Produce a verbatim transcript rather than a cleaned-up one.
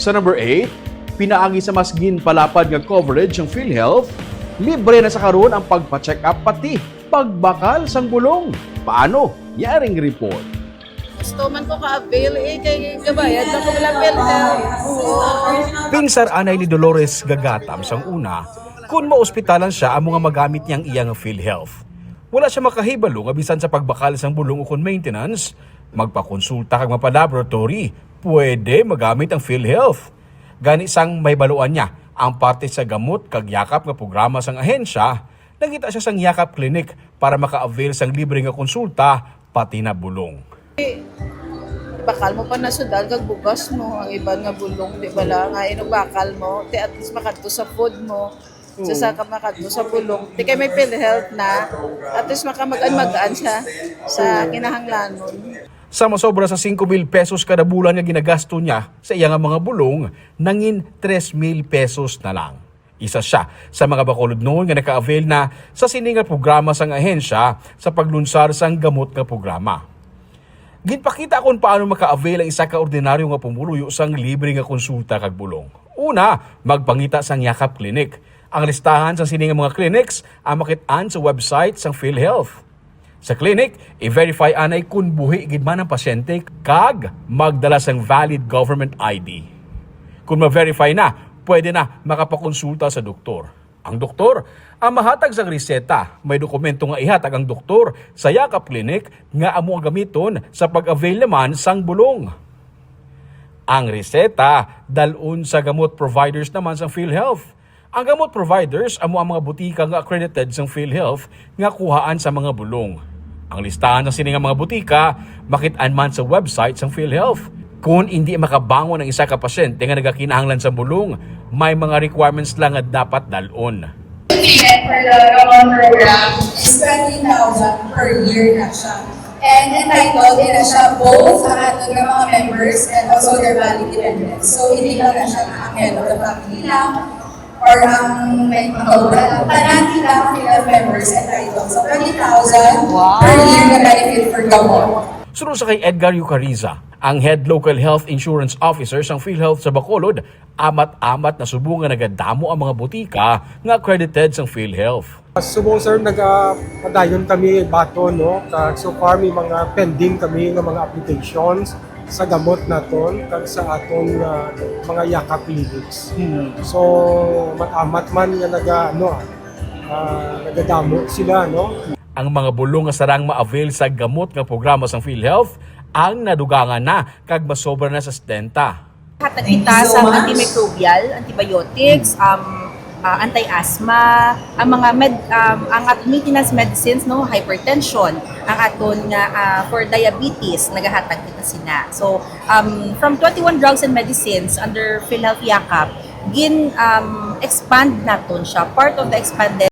Sa number eight, pinaagi sa mas ginpalapad nga coverage sang PhilHealth, libre na sa karon ang pagpa-check-up pati pagbakal sang bulong. Paano? Yaring report. Gusto man ko ka-avail eh, kay gabayad na ko lang PhilHealth. Pinsar anay ni Dolores Gagatam sang una, kun maospitalan siya, amo nga magamit niya ang iya nga PhilHealth. Wala siya makahibalo nga bisan sa pagbakal sang bulong ukon maintenance, magpakonsulta kag mapa-laboratory, pwede magamit ang PhilHealth. Gani, sang mahibaluan niya ang parte sa gamot kag yakap nga programa sang ahensya, nangita siya sang Yakap Clinic para maka-avail sang libre nga konsulta pati na bulong. Bakal mo pa na sudal kag bugas mo, ang iban nga bulong, di ba lang, nga inubakal mo, ti at least makadto sa food mo. So, sa ka makadto sa bulong, ti kay may PhilHealth na, at least makamagaan-magaan siya sa kinahanglanon. Sa masobra sa singko mil pesos kada bulan nga ginagasto niya sa iya nga mga bulong, nangin tres mil pesos na lang. Isa siya sa mga Bacolodnon nga naka-avail na sa sini nga programa sang ahensya sa paglunsar sang gamot nga programa. Ginpakita kon paano maka-avail ang isa ka ordinaryo nga pumuluyo sang libre nga konsulta kag bulong. Una, magpangita sang Yakap Clinic. Ang listahan sang sini nga mga clinics ang makit-an sa website sang PhilHealth. Sa clinic, i-verify anay kon buhi gid man ang pasyente kag magdala sang valid government I D. Kung ma-verify na, pwede na makapakonsulta sa doktor. Ang doktor ang mahatag sang reseta. May dokumento nga ihatag ang doktor sa Yakap Clinic nga amo ang gamiton sa pag-avail naman sang bulong. Ang reseta dal-on sa gamot providers naman sang PhilHealth. Ang gamot providers amo ang mga butika nga accredited sang PhilHealth nga kuhaan sa mga bulong. Ang listahan sang sini nga mga butika makit-an man sa website sang PhilHealth. Kun indi makabangon ang isa ka pasyente nga nagakinahanglan sa bulong, may mga requirements lang nga dapat dal-on. Payment for the Ramon program is twenty thousand per year na siya. And entitled din na siya both ang aton nga mga members and also their valid dependents. So, hindi lang na siya ang head of the family lang or ang may mga wala lang. Tanan kita ang PhilHealth members entitled sa twenty thousand per year na benefit for gamot. Sunod sa kay Edgar Yucariza, ang Head Local Health Insurance Officer sang PhilHealth sa Bacolod, amat-amat na subong nga nagadamo ang mga butika nga accredited sang PhilHealth. Subong, sir, nagapadayon kami baton, no? Kag so far may mga pending kami nga mga applications sa gamot naton kag sa aton nga mga Yakap clinics. So, mat-amat man nga naga, ano, ah, nagadamo sila, no? Ang mga bulong nga sarang ma-avail sa gamot nga programa sang PhilHealth ang nadugangan na kag masobra na sa setenta. Hatag kita sa antimicrobial, antibiotics, um, ah, anti-asthma, ang mga med, um, ang at-, maintenance medicines, no, hypertension, ang aton nga ah, for diabetes, nagahatag kita sina. So, um, from twenty-one drugs and medicines under PhilHealth Yakap, gin um, expand naton siya, part of the expanded